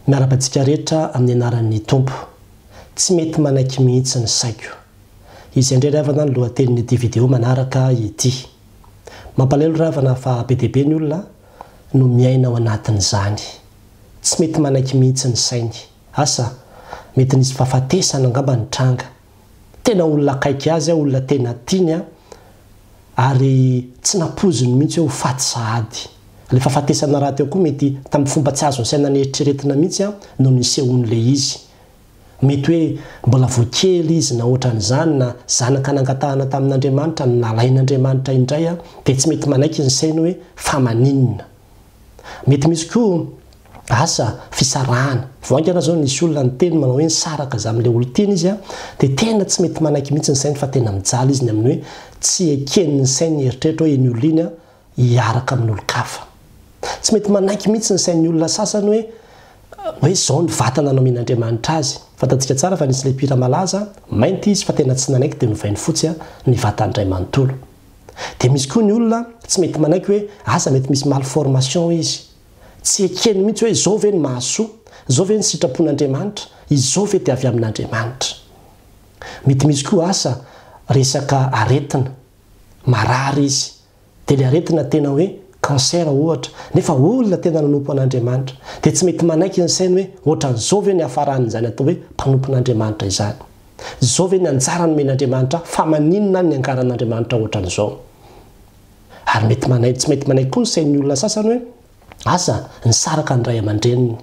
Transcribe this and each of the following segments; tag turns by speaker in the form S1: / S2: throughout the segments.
S1: Miarahaba antsika rehetra amin'ny anaran'ny Tompo. Tsy mety manaiky mihitsy ny saiko. Izay indray ry havana ny lohatenin'ity video manaraka ity. Mampalahelo ry havana fa be dia be ny olona no miaina ao anatin'izany. Tsy mety manaiky mihitsy ny sainy. Asa, mety nisy fahafatesana angamba nitranga. Tena olona akaiky azy aho, olona tena tiany aho, ary tsy nampoiziny mihitsy hoe ho faty sahady. Ilay fahafatesana rahateo koa mety tamin'ny fomba tsy azon'ny saina neritreretina mihitsy no nisehoan'ilay izy. Mety hoe mbola vao kely izy na ohatran'izany na zanaka nangatahana tamin'Andriamanitra no nalain'Andriamanitra indray dia tsy mety manaiky ny sainy hoe fa maninona. Mety misy koa asa fisarahana. Vao haingana zao nisy olona niteny manao hoe nisaraka za amin'ilay olon-tiany izy an, dia tena tsy mety manaiky mihitsy ny sainy fa tena mijaly izy ny amin'ny hoe tsy eken'ny sainy ny eritreritra hoe iny olona iny an hiaraka amin'olon-kafa. Tsy mety manaiky mihitsy ny sain'ny olona sasany hoe hoe izao ny vatana nomen'Andriamanitra azy. Fantatsika tsara fa nisy ilay mpihira malaza, mainty izy fa tena tsy nanaiky dia novainy fotsy ny vatany iray manontolo. Dia misy koa ny olona tsy mety manaiky hoe asa mety misy malformation izy. Tsy ekeny mihitsy hoe izao ve no mahasoa, izao ve ny sitrapon'Andriamanitra, izao ve dia avy amin'Andriamanitra. Mety misy koa asa resaka aretina, marary izy, dia ilay aretina tena hoe cancer ohatra, nefa olona tena nanompo an'Andriamanitra. Dia tsy mety manaiky ny sainy hoe ohatran'izao ve ny hiafaran'izany atao hoe mpanompon'Andriamanitra izany. Izao ve ny anjara nomen'Andriamanitra ahy? Fa maninona aho niangaran'Andriamanitra ohatran'izao? Ary mety manaiky tsy mety manaiky koa ny sain'ny olona sasany hoe asa nisaraka ny ray aman-dreniny.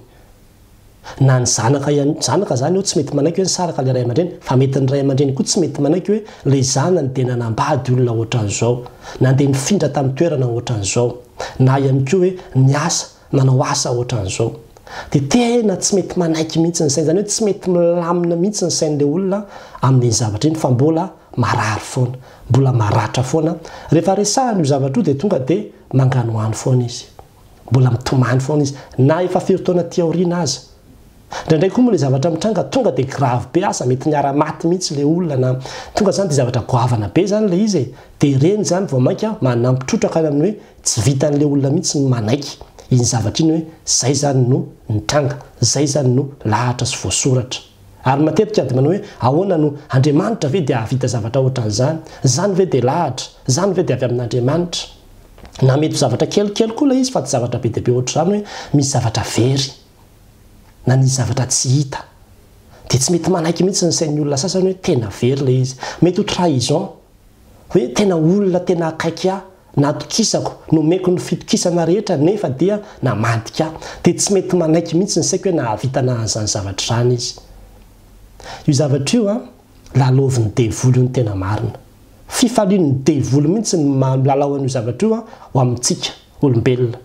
S1: Na ny zanaka ihany, zanaka izany eo tsy mety manaiky hoe nisaraka ilay ray aman-dreny, fa mety ny ray aman-dreny koa tsy mety manaiky hoe ilay zanany dia nanambady olona ohatran'izao, nandeha nifindra tamin'ny toerana ohatran'izao, na ihany koa hoe niasa nanao asa ohatran'izao. Dia tena tsy mety manaiky mihitsy ny sainy, izany hoe tsy mety milamina mihitsy ny sain'ilay olona amin'iny zavatra iny fa mbola marary foana, mbola maratra foana. Rehefa resahana io zavatra io dia tonga dia manganohano foana izy, mbola mitomany foana izy, na efa firy taona aty aoriana aza. Indraindray koa moa ilay zavatra mitranga tonga dia grave be asa, mety niara-maty mihitsy ilay olona na tonga izany dia zavatra goavana be izany ilay izy e! Dia ireny izany vao mainka manampy trotraka any amin'ny hoe tsy vitan'ilay olona mihitsy ny manaiky iny zavatra iny hoe izay izany no nitranga, izay izany no lahatra sy voasoratra. Ary matetika dia manao hoe ahoana no Andriamanitra ve dia hahavita zavatra ohatran'izany? Izany ve dia lahatra? Izany ve dia avy amin'Andriamanitra? Na mety ho zavatra kelikely koa ilay izy fa tsy zavatra be dia be ohatr'izany hoe misy zavatra very na nisy zavatra tsy hita. Dia tsy mety manaiky mihitsy ny sain'ny olona sasany hoe tena very ilay izy. Mety ho trahison. Hoe tena olona tena akaiky ahy, natokisako, nomeko ny fitokisana rehetra nefa dia namadika ahy. Dia tsy mety manaiky mihitsy ny saiko hoe nahavita naha an'izany zavatra izany izy. Io zavatra io an, lalaovin'ny devoly io ny tena marina. Fifalian'ny devoly mihitsy ny milalao an'io zavatra io ho amintsika olombelona.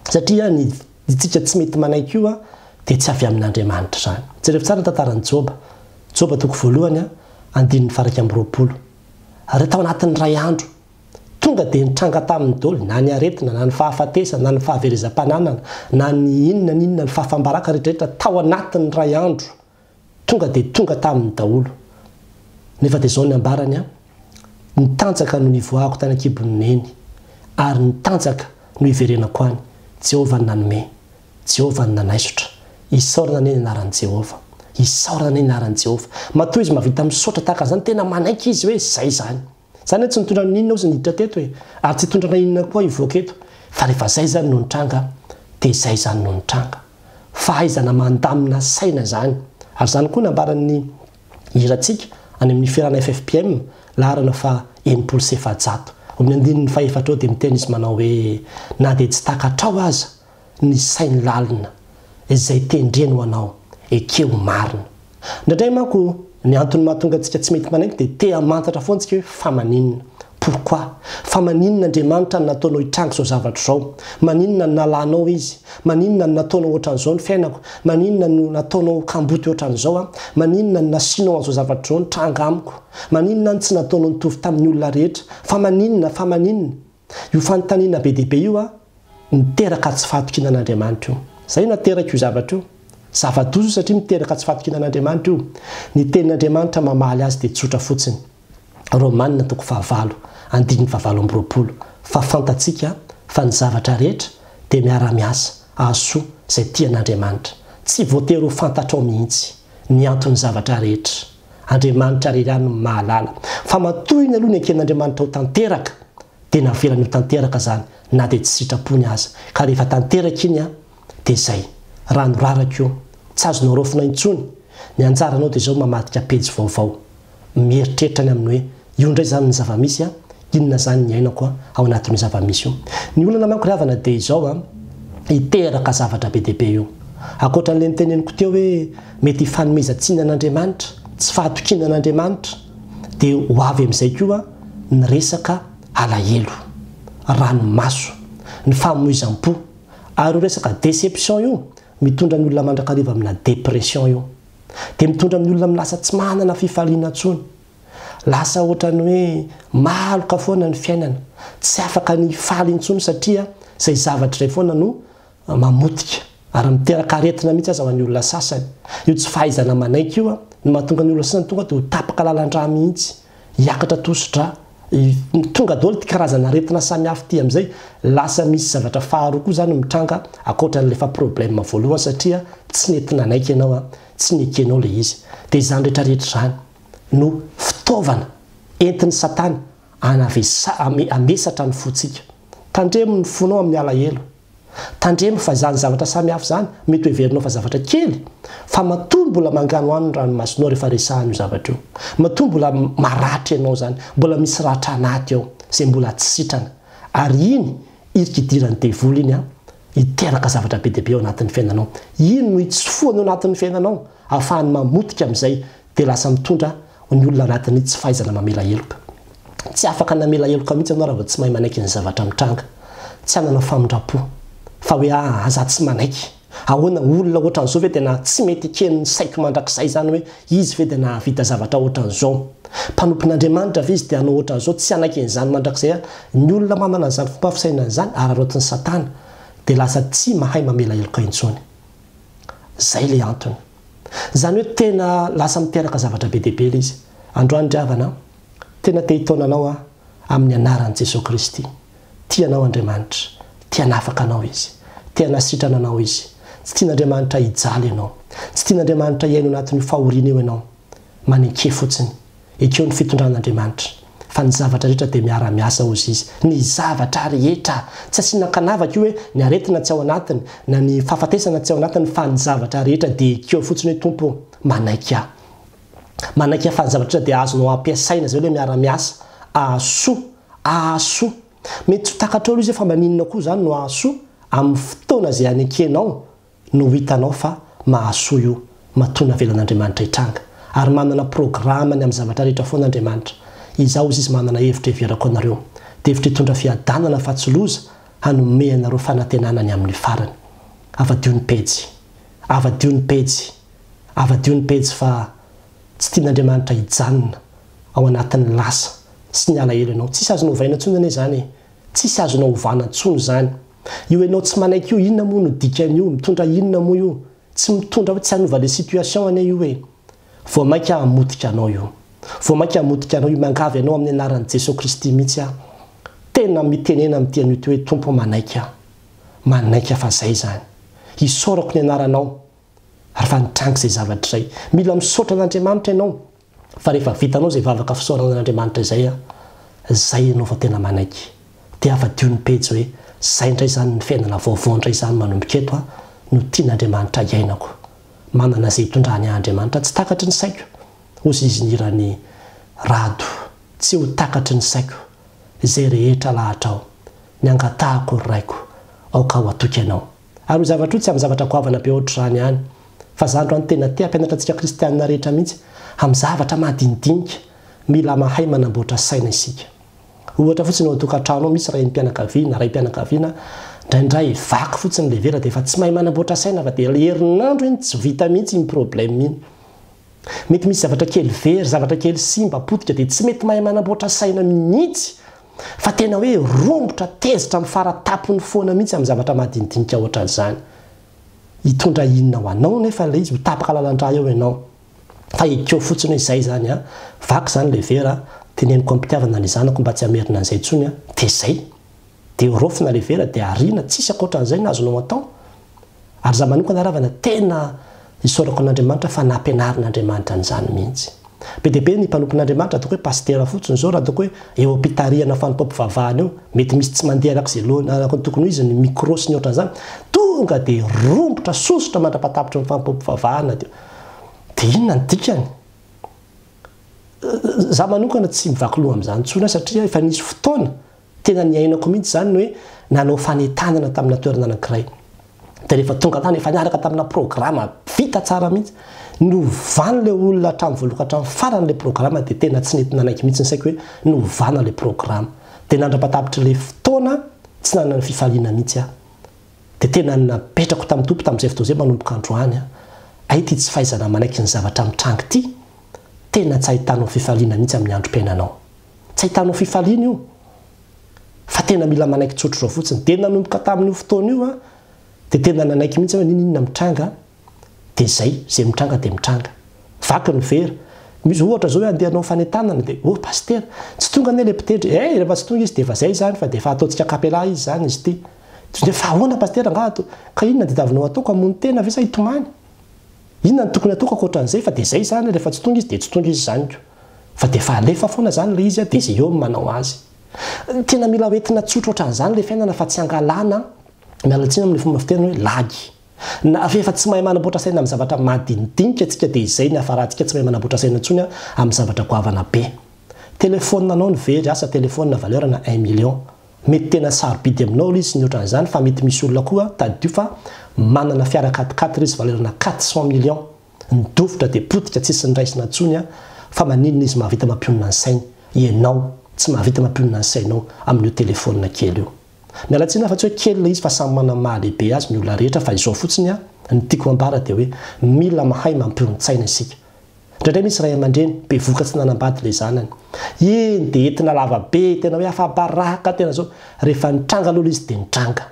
S1: Satria ny itsika tsy mety manaiky io dia tsy avy amin'Andriamanitra izany. Jerevo tsara ny tantaran'i Joba. Joba toko voalohany andininy faha 21. Ary tao anatin'ny iray andro, tonga dia nitranga taminy daholo na ny aretina, na ny fahafatesana, na ny fahaverezam-pananana, na ny inona n'inona, ny fahafam-baraka rehetrarehetra tao anatin'ny iray andro. Tonga dia tonga taminy daholo. Nefa dia izao ny ambarany an, Ny tanjaka no nivoahako tany an-kibon'i Neny, ary ny tanjaka no hiverenako any. Jehovah no nanome. Jehovah no nanaisotra. Isaorana anie ny anaran'i Jehovah. Isaorana anie ny anaran'i Jehovah. Matoa izy mahavita misaotra tahaka an'izany, tena manaiky izy hoe izay izany. Izany hoe tsy nitondra n'inona ozy niditra teto e. Ary tsy hitondra na inona koa hivoaka eto. Fa rehefa izay izany no nitranga, dia izay izany no nitranga. Fahaizana mandamina saina izany. Ary izany koa nambaran'ny hirantsika any amin'ny fihirana ffpm, laharana faha 460. Ao amin'ny andininy fahefatra ao dia miteny izy manao hoe, Na dia tsy takatrao aza ny sainy lalina, izay tendreny ho anao, ekeo ho marina. Indraindray manko ny antony mahatonga antsika tsy mety manaiky dia te hamantatra foana tsika hoe fa maninona? Pourquoi? Fa maninona Andriamanitra no nataonao hitranga izao zavatra izao? Maninona no nalanao Izy? Maninona no nataonao ohatran'izao ny fiainako? Maninona no nataonao ho kamboty ohatran'izao aho? Maninona no nasianao an'izao zavatra izao nitranga amiko? Maninona aho no tsy nataonao nitovy tamin'ny olona rehetra? Fa maninona? Fa maninona? Io fanontaniana be dia be io miteraka tsy fahatokiana an'Andriamanitra io. Izay no nateraka io zavatra io. Zava-doza io satria miteraka tsy fahatokiana an'Andriamanitra io. Ny tenin'Andriamanitra mamaly azy dia tsotra fotsiny. Romana toko fahavalo, andininy fahavalo amby 20, Fa fantatsika fa ny zavatra rehetra dia miara-miasa hahasoa izay tia an'Andriamanitra. Tsy voatery ho fantatrao mihitsy ny anton'ny zavatra rehetra. Andriamanitra irery ihany no mahalala. Fa matoa iny aloha neken'Andriamanitra ho tanteraka, dia navelany ho tanteraka izany na dia tsy sitrapony aza. Ka rehefa tanteraka iny an, dia izay. Rano raraka io. Tsy azonao raofina intsony. Ny anjaranao dia izao mamadika pejy vaovao. Mieritreritra ny amin'ny hoe, io indray izany ny zava-misy an, inona izany ny iainako ao anatin'io zava-misy io. Ny olana manko ry havana dia izao an, hiteraka zavatra be dia be io. Ankoatra an'ilay noteneniko teo hoe mety hifanomezan-tsiny an'Andriamanitra, tsy fahatokiana an'Andriamanitra, dia ho avy amin'izay koa ny resaka alahelo, ranomaso, ny famoizam-po. Ary io resaka déception io, mitondra ny olona mandrakariva amina dépression io. Dia mitondra ny olona amin'ny lasa tsy manana fifaliana intsony. Lasa ohatran'ny hoe maloka foana ny fiainana. Tsy afaka ny hifaly intsony satria izay zavatra izay foana no mamotika. Ary miteraka aretina mihitsy aza ho an'ny olona sasany. Io tsy fahaizana manaiky io no mahatonga ny olona sasany tonga dia ho tapaka lalan-drà mihitsy. Hiakatra tosi-drà. Tonga daholo ity karazana aretina samihafa ity amin'izay. Lasa misy zavatra faharoa koa izany mitranga ankoatra an'ilay efa problème voalohany satria tsy nety nanaiky ianao, tsy nekenao ilay izy. Dia izany rehetra rehetra izany no fitaovana entin'i Satana hamesatra ny fontsika. Tandremo ny fonao amin'ny alahelo. Tandremo fa izany zavatra samihafa izany mety ho heverinao fa zavatra kely, fa matoa mbola manganohano ny ranomasonao rehefa resahana io zavatra io, matoa mbola maratra ianao izany, mbola misy ratra anaty ao izay mbola tsy sitrana, ary iny irika idiran'ny devoly iny an, hiteraka zavatra be dia be ao anatin'ny fiainanao. Iny no hitsofohany ao anatin'ny fiainanao, ahafahany mamotika amin'izay dia lasa mitondra ny olona anatin'ny tsy fahaizana mamela heloka. Tsy afaka namela heloka mihitsy ianao raha vao tsy mahay manaiky ny zavatra mitranga. Tsy hanana famindram-po. Fa hoe aa za tsy manaiky. Ahoana, olona ohatran'izao ve tena tsy mety eken'ny saiko mandrakizay izany hoe izy ve dia nahavita zavatra ohatran'izao. Mpanompon'Andriamanitra ve izy dia hanao ohatran'izao, tsy hanaiky an'izany mandrakizay aho. Ny olona manana an'izany fomba fisainana izany, araraotin'i Satana, dia lasa tsy mahay mamela heloka intsony. Izay ilay antony. Izany hoe tena lasa miteraka zavatra be dia be ilay izy. Androany ry havana an, tena te hitaona anao aho amin'ny anaran'i Jesoa Kristy. Tia anao Andriamanitra. Te hanafaka anao Izy. Te hanasitrana anao Izy. Tsy tian'Andriamanitra hijaly ianao. Tsy tian'Andriamanitra hiaina ao anatin'io fahoriana io ianao. Maneke fotsiny. Ekeo ny fitondran'Andriamanitra. Fa ny zavatra rehetra dia miara-miasa hozy Izy. Ny zavatra rehetra! Tsy asiana ankanavaka io hoe ny aretina tsy ao anatiny, na ny fahafatesana tsy ao anatiny fa ny zavatra rehetra dia ekeo fotsiny hoe Tompo ô, manaiky aho. Manaiky aho fa ny zavatra rehetra dia azonao ampiasaina, izay hoe miara-miasa. Ahasoa. Ahasoa. Mety tsy ho takatrao aloha izay fa maninona koa izany no ahasoa amin'ny fotoana izay anekenao no ho hitanao fa mahasoa io matoa navelan'Andriamanitra hitranga. Ary manana programany amin'ny zavatra rehetra foana Andriamanitra. Izaho hozy izy manana hevitra heverako anareo. Dia hevitra hitondra fiadanana fa tsy loza, hanome anareo fanantenana ny amin'ny farany. Avadio ny pejy. Avadio ny pejy. Avadio ny pejy fa tsy tian'Andriamanitra hijanona ao anatin'ny lasa sy ny alahelo ianao. Tsisy azonao ovaina intsony anie izany e. Tsisy azonao ovana intsony izany. Io enao tsy manaiky io inona moa no dikan'io, mitondra inona moa io? Tsy mitondra hoe tsy hanova le situation anie io e! Vao mainka hamotika anao io. Vao mainka hamotika anao io, miangavy anao amin'ny anaran'i Jesoa Kristy mihitsy aho. Tena mitenena amin'ity anio ity hoe Tompo ô manaiky aho. Manaiky aho fa zay izany. Isaorako ny anaranao ary fa nitranga izay zavatra izay. Mila misaotra an'Andriamanitra ianao. Fa rehefa vitanao izay vavaka fisaorana an'Andriamanitra izay an, zay ianao vao tena manaiky. Dia avadio ny pejy hoe, zay indray izany ny fiainana vaovao indray izany manomboka eto an, no tian'Andriamanitra hiainako. Manana izay hitondrany ahy Andriamanitra, tsy takatry ny saiko, hozy izy ny hiran'i Rado, tsy ho takatry ny saiko, izay rehetra lahatrao, ny angatahako ry Raiko, aoka ho atoky Anao. Ary io zavatra io tsy amin'ny zavatra goavana be ohatr'izany ihany, fa za androany tena te hampianatra antsika kristianina rehetra mihitsy amin'ny zavatra madinidinika, mila mahay manamboatra saina isika. Ohatra fotsiny ao an-tokantrano ao misy raim-pianakaviana, raim-pianakaviana, indraindray vaky fotsiny le vera dia efa tsy mahay manamboatra saina fa dia herinandro iny tsy vita mihitsy iny problème iny. Mety misy zavatra kely very, zavatra kely simba, potika dia tsy mety mahay manamboatra saina mihitsy fa tena hoe rombotra, tezitra amin'ny fara tampony foana mihitsy amin'ny zavatra madinidinika ohatran'izany. Hitondra inona ho anao nefa ilay izy, ho tapaka lalan-drà eo ianao. Fa ekeo fotsiny hoe izay izany an, vaky izany ilay vera, teneniko am-pitiavana ny zanako mba tsy hamerina an'izay intsony an, dia izay. Dia raofina ilay vera dia ariana, tsisy ankoatran'izay no azonao atao. Ary za manokana ravana tena isaorako an'Andriamanitra fa nampianarin'Andriamanitra an'izany mihitsy. Be dia be ny mpanompon'Andriamanitra ataoko hoe pasitera fotsiny izao raha ataoko hoe eo am-pitarihana fanompoam-pivavahana eo, mety misy tsy mandeha araka izay loha araka ny tokony ho izy ny micro sy ny ohatran'izany, tonga dia rombotra sosotra mandra-patapitry ny fanompoam-pivavahana dia dia inona ny dikany? Za manokana tsy mivaky loha amin'izany intsony aho satria efa nisy fotoana Tena niainako mihitsy izany ny hoe nanao fanentanana tamina toerana anankiray. Dia rehefa tonga tany, efa niaraka tamina programa vita tsara mihitsy. Novan'ilay olona hatramin'ny voalohany ka hatramin'ny farany ilay programa dia tena tsy nety nanaiky mihitsy ny saiko hoe novana ilay programa. Dia nandra-patapitr'ilay fotoana tsy nanana ny fifaliana mihitsy aho. Dia tena napetrako tamin'ny Tompo tamin'izay fotoana izay manomboka androany aho. Hay ity tsy fahaizana manaiky ny zavatra mitranga ity, tena tsy ahitanao fifaliana mihitsy amin'ny androm-piainanao. Tsy ahitanao fifaliana io fa tena mila manaiky tsotra izao fotsiny. Dia nanomboka tamin'io fotoana io aho dia tena nanaiky mihitsy hoe n'inon'inona mitranga dia izay, izay mitranga dia mitranga. Vaky ny vera. Misy ohatra izao hoe andeha hanao fanentanana dia oh pasitera, tsy tonga anie ilay mpitendry. Eh, rehefa tsy tonga izy dia efa izay izany fa dia efa ataontsika capella izy izany izy ity. Dia fa ahoana pasitera angaha atao? Ka inona no tadiavinao ataoko, hamono tena ve sa hitomany? Inona no tokony ataoko ankoatran'izay fa dia izay izany, rehefa tsy tonga izy dia tsy tonga izy izany ko. Fa dia efa alefa foana izany ilay izy dia izay eo no manao azy. Tena mila hoentina tsotra ohatran'izany ilay fiainana fa tsy hangalana, miala tsiny amin'ilay fomba fiteny hoe lagy. Na rehefa tsy mahay manamboatra saina amin'ny zavatra madinidinika tsika dia izay ny hafarantsika tsy mahay manamboatra saina intsony amin'ny zavatra goavana be. Telephone anao no very, asa telephone valeur na un million. Mety tena sarobidy aminao ilay izy sy ny ohatran'izany fa mety misy olona koa tadidio fa manana fiara quatre quatre izy valeur na 400 millions nidofotra dia potika tsisy niraisina intsony an fa maninona izy mahavita mampionona ny sainy ianao tsy mahavita mampionona ny sainao amin'io telephone kely io miala tsiny aho fa tsy hoe kely ilay izy fa samy manana ny maha lehibe azy ny olona rehetra fa izao fotsiny an ny tiako ambara dia hoe mila mahay mampionon-tsaina isika Indraindray misy ray aman-dreny bevohoka tsy nanambady ilay zanany. Iny dia entina lava be, tena hoe afa-baraka, tena zao. Rehefa nitranga aloha ilay izy dia nitranga.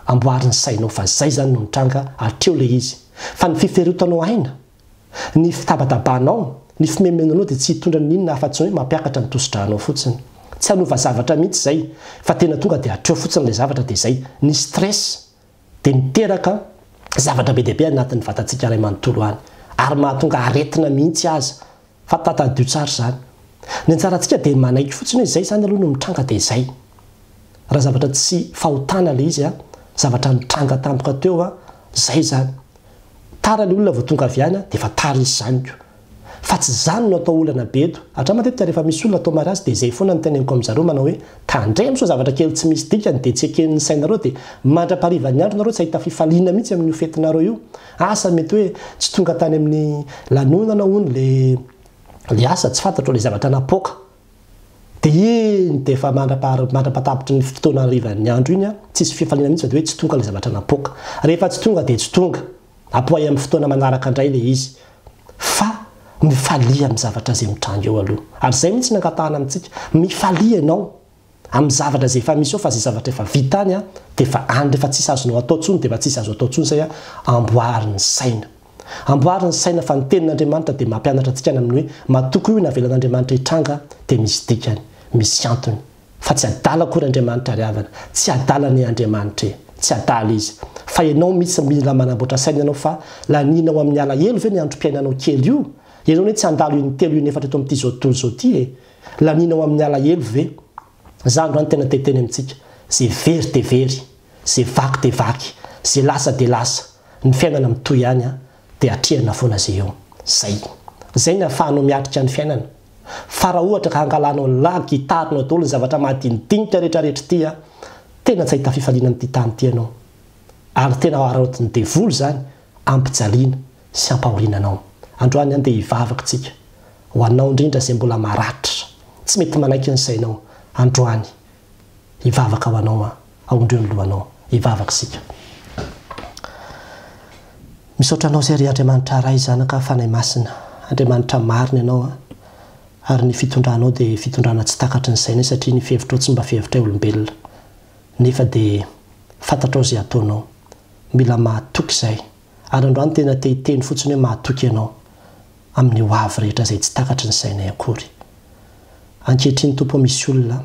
S1: Amboary ny sainao fa zay izany no nitranga hatreo ilay izy. Fa ny fiferotanao aina, ny fitabatabanao, ny fimenomenonao dia tsy hitondra n'inona afa-tsy ny hoe mampiakatra ny tosi-drànao fotsiny. Tsy hanova zavatra mihitsy izay fa tena tonga dia hatreo fotsiny ilay zavatra dia izay. Ny stress. dia miteraka zavatra be dia be anatin'ny vatantsika iray manontolo any, ary mahatonga aretina mihitsy aza, fa tatadio tsara izany. Ny anjarantsika dia manaiky fotsiny hoe izay izany aloha no mitranga dia izay. Raha zavatra tsy fahotana ilay izy an, zavatra nitranga tampoka teo an, izay izany. Tara ilay olona vao tonga avy any an, dia efa tara izy izany ko. Fa tsy izany no atao olana be eto. Hatramin'ny matetika rehefa misy olona atao mariazy dia izay foana no teneniko amin'zareo manao hoe tandremo sao zavatra kely tsy misy dikany dia tsy eken'ny sainareo dia mandra-paharivan'ny andro nareo tsy hahita fifaliana mihitsy amin'io fetinareo io. Asa mety hoe tsy tonga tany amin'ny lanonana hono le le asa tsy fantatro le zavatra napoaka. Dia iny dia efa mandra-pahatapitry ny fotoana harivan'ny andro iny tsisy fifaliana mihitsy fa dia hoe tsy tonga le zavatra napoaka. Rehefa tsy tonga dia tsy tonga. Apoahy amin'ny fotoana manaraka indray ilay izy fa mifalia amin'ny zavatra izay mitranga eo aloha. Ary izay mihitsy no angatahana amintsika, mifalia ianao amin'ny zavatra izay efa misy eo fa izay zavatra efa vita any dia efa any, rehefa tsisy azonao atao intsony dia efa tsisy azo atao intsony izay, amboary ny saina. Amboary ny saina fa ny tenin'Andriamanitra dia mampianatra antsika ny amin'ny hoe matoky io navelan'Andriamanitra hitranga dia misy dikany, misy antony. Fa tsy adala akory Andriamanitra ry havana, tsy adala anie Andriamanitra e, tsy adala Izy. Fa ianao mihitsy mila manamboatra saina ianao fa lanianao amin'ny alahelo ve ny androm-piainanao kely io? Ianao anie tsy handalo in-telo in-efatra eto amin'ity izao tontolo izao ity e! Lanianao amin'ny alahelo ve? Za androany tena te hiteny amintsika, ze very de very, ze vaky de vaky, ze lasa de lasa, ny fiainana mitohy ihany an, de atrehana foana ze eo. Zay. Zay ny ahafahanao miatrika ny fiainana. Fa raha ohatra ka hangalanao la guitare nao daholo ny zavatra madinidinika rehetra rehetra ity an, tena tsy hahita fifaliana amin'ity tany ity ianao. Ary tena ho araraotin'ny devoly izany hampijaliana sy hampahoriana anao. Androany an dia hivavaka tsika ho anao indrindra izay mbola maratra, tsy mety manaiky ny sainao, androany hivavaka ho anao an, aondreo ny lohanao, hivavaka isika. Misaotra Anao izay ry Andriamanitra Ray, Zanaka, Fanahy Masina. Andriamanitra marina Ianao an. Ary ny fitondranao dia fitondrana tsy takatry ny sainay satria ny fihevitrao tsy mba fihevitray olombelona. Nefa dia fantatrao izay ataonao. Mila mahatoky izahay. Ary androany tena te hiteny fotsiny hoe mahatoky Ianao amin'ny ho avy rehetra izay tsy takatry ny sainay akory. Ankehitriny Tompo ô misy olona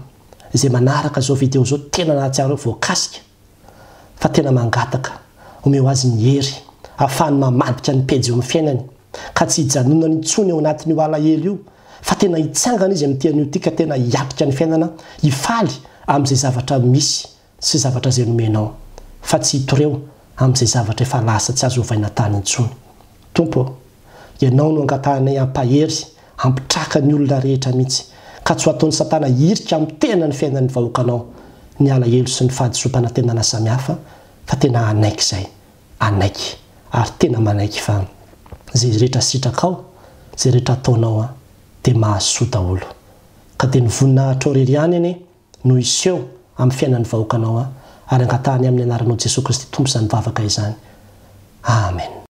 S1: izay manaraka izao video izao tena nahatsiaro hoe voakasika. fa tena mangataka. Omeo azy ny hery ahafahany mamadika ny pejy eo amin'ny fiainany, ka tsy hijanonany intsony ao anatin'io alahelo io, fa tena hitsangana izy amin'ity anio ity ka tena hiatrika ny fiainana, hifaly amin'izay zavatra misy sy zavatra izay nomenao, fa tsy hitoreo amin'izay zavatra efa lasa tsy azo ovaina tany intsony. Tompo ô, Ianao no angatahanay hampahery, hampitraka ny olona rehetra mihitsy, ka tsy ho ataon'i Satana hirika amin'ny tena ny fiainan'ny vahoakanao, ny alahelo sy ny fahadisoam-panantenana samihafa, fa tena hanaiky izay, hanaiky, ary tena manaiky fa izay rehetra sitrakao, izay rehetra ataonao an, dia mahasoa daholo. Ka dia ny voninahitrao irery ihany anie no hiseho amin'ny fiainan'ny vahoakanao an, ary angatahany amin'ny anaranao Jesoa Kristy Tompo izany vavaka izany. Amen.